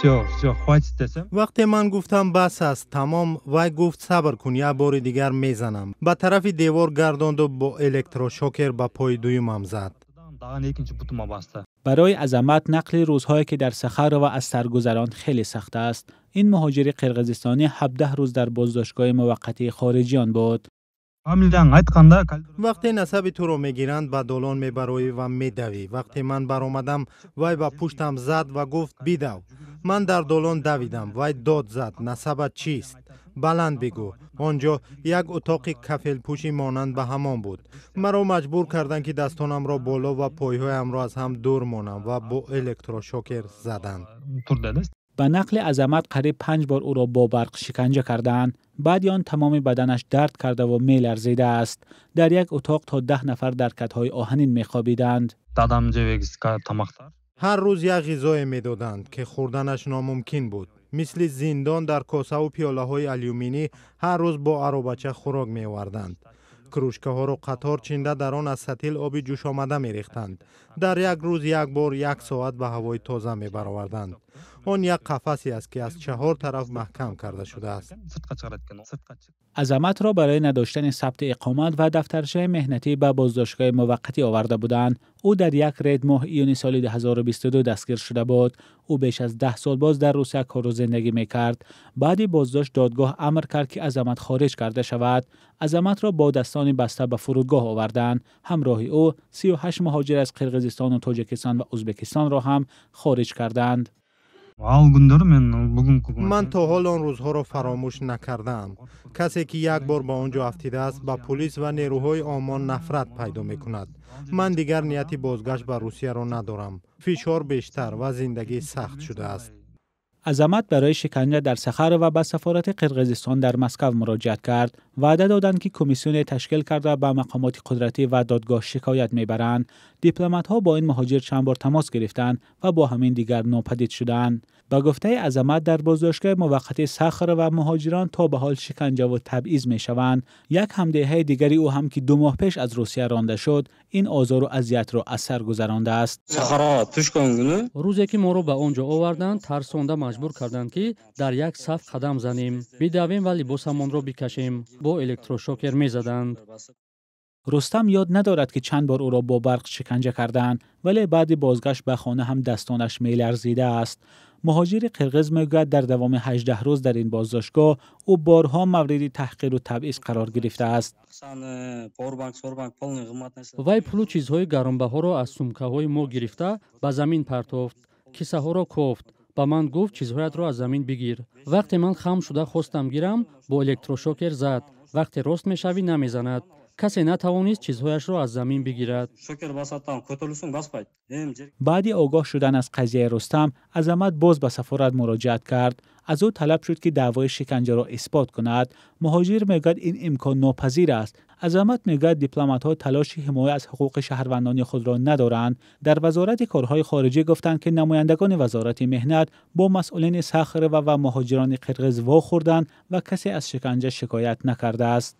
Всё, всё, хватит десем. Вақте ман гуфтам, бас аст, тамом, вай гуфт, сабр кун, як бори дигар мезанам. Ба тарафи девор гардонду бо электрошокер ба пои дуюмам зад. Дагы экинчи бутума басты. Барои Азамат нақли рӯзҳое, ки дар Сахарова аз сар гузаронд, хеле сахт аст. Ин муҳоҷири қирғизистонӣ 17 рӯз дар боздоштгоҳи муваққатии хориҷиён буд. Фамилияң айтканда Вақте насаби туро мегиранд, ба долон мебароӣ ва медавӣ. Вақте ман баромадам, вай ба пуштам зад ва гуфт, бидав. Ман дар долон давидам. Вай дод зад, насабат чист, баланд бигӯ. Он ҷо як утоқи кафелпӯшӣ монанд ба ҳамон буд. Маро маҷбур карданд, ки дастонамро боло ва пойҳоямро аз ҳам дур монам ва бо электрошокер заданд. Тур деди. Ба нақли Азамат, қариб 5 бор ӯро бо барқ шиканҷа кардаанд. Баъди он тамоми баданаш дард кардаву меларзидааст. Дар як утоқ то 10 нафар дар катҳои оҳанин мехобиданд. Дадам жебегиз тамактар. Ҳар рӯз як ғизое медоданд, ки хӯрданаш номумкин буд. Мисли зиндон дар косаву пиёлаҳои алюминӣ ҳар рӯз бо аробача хӯрок меоварданд. Кружкаҳоро қатор чинда, дар он аз сатил оби ҷӯшомада мерехтанд. Дар як рӯз як бор як соат ба ҳавои тоза мебароварданд. Он як қафасе аст, ки аз чаҳор тараф маҳкам карда шудааст. Сыртка чыгарат экен, сыртка. Азаматро барои надоштани сабти иқомат ва дафтарчаи меҳнатӣ ба боздоштгоҳи муваққатӣ оварда буданд. Ӯ дар як рейд моҳи июни соли 2022 дастгир шуда буд. Ӯ беш аз 10 сол боз дар Русия кору зиндагӣ мекард. Баъди боздошт додгоҳ амр кард, ки Азамат хориҷ карда шавад. Азаматро бо дастони баста ба фурудгоҳ оварданд. Ҳамроҳи ӯ 38 муҳоҷир аз Қирғизистону Тоҷикистон ва Ӯзбекистонро ҳам хориҷ карданд. Ал күндөрү мен бүгүнкү күн Ман то ҳол он рӯзҳоро фаромӯш накардаам. Касе ки як бор ба он ҷо афтидааст, ба пулис ва нерӯҳои ОМОН нафрат пайдо мекунад. Ман дигар нияти бозгашт ба Русияро надорам. Фишор бештар ва зиндагӣ сахт шудааст. Азамат барои шиканҷа дар Сахарова ба сафорати Қирғизистон дар Москав муроҷиат кард. Ваъда доданд, ки комиссионе ташкил карда, ба мақомоти қудратӣ ва додгоҳ шикоят мебаранд. Дипломатҳо бо ин муҳоҷир чанд бор тамос гирифтанд ва бо ҳамин дигар нопадид шуданд. Ба гуфтаи Азамат, дар боздоштгоҳи муваққати Сахарова муҳоҷирон то ба ҳол шиканҷаву табъиз мешаванд. Як ҳамдеҳаи дигари ӯ ҳам, ки 2 моҳ пеш аз Русия ронда шуд, ин озору азиятро аз сар гузарондааст. Рӯзе ки моро ба он ҷо оварданд, тарсонда маҷбур карданд, ки дар як саф қадам занем, бидавем ва либосамонро бикашем. Бо электрошокер мезаданд. Рустам ёд надорад, ки чанд бор ӯро бо барқ шиканҷа кардаанд, вале баъди бозгашт ба хона ҳам дастонаш меларзидааст. Муҳоҷири қирғиз мегӯяд, дар давоми 18 рӯз дар ин боздоштгоҳ ӯ борҳо мавриди таҳқиру табъиз қарор гирифтааст. Вай пулу чизҳои гаронбаҳоро аз сумкаҳои мо гирифта, ба замин партофт, кисаҳоро кофт. Ба ман гуфт, чизҳоятро аз замин бигир. Вақте ман хам шуда хостам гирам, бо электрошокер зад. Вақте рост мешавӣ, намезанад. Касе натавонист чизҳояшро аз замин бигирад. Баъди огоҳ шудан аз қазияи Рустам, Азамат боз ба сафорат муроҷиат кард. Аз ӯ талаб шуд, ки даъвои шиканҷаро исбот кунад. Муҳоҷир мегӯяд, ин имкон нопазир аст. Азамат мегӯяд, дипломатҳо талоши ҳимоя аз ҳуқуқи шаҳрвандони худро надоранд. Дар Вазорати корҳои хориҷӣ гуфтанд, ки намояндагони Вазорати меҳнат бо масъулини Сахарова ва муҳоҷирони қирғиз вохӯрданд ва касе аз шиканҷа шикоят накардааст.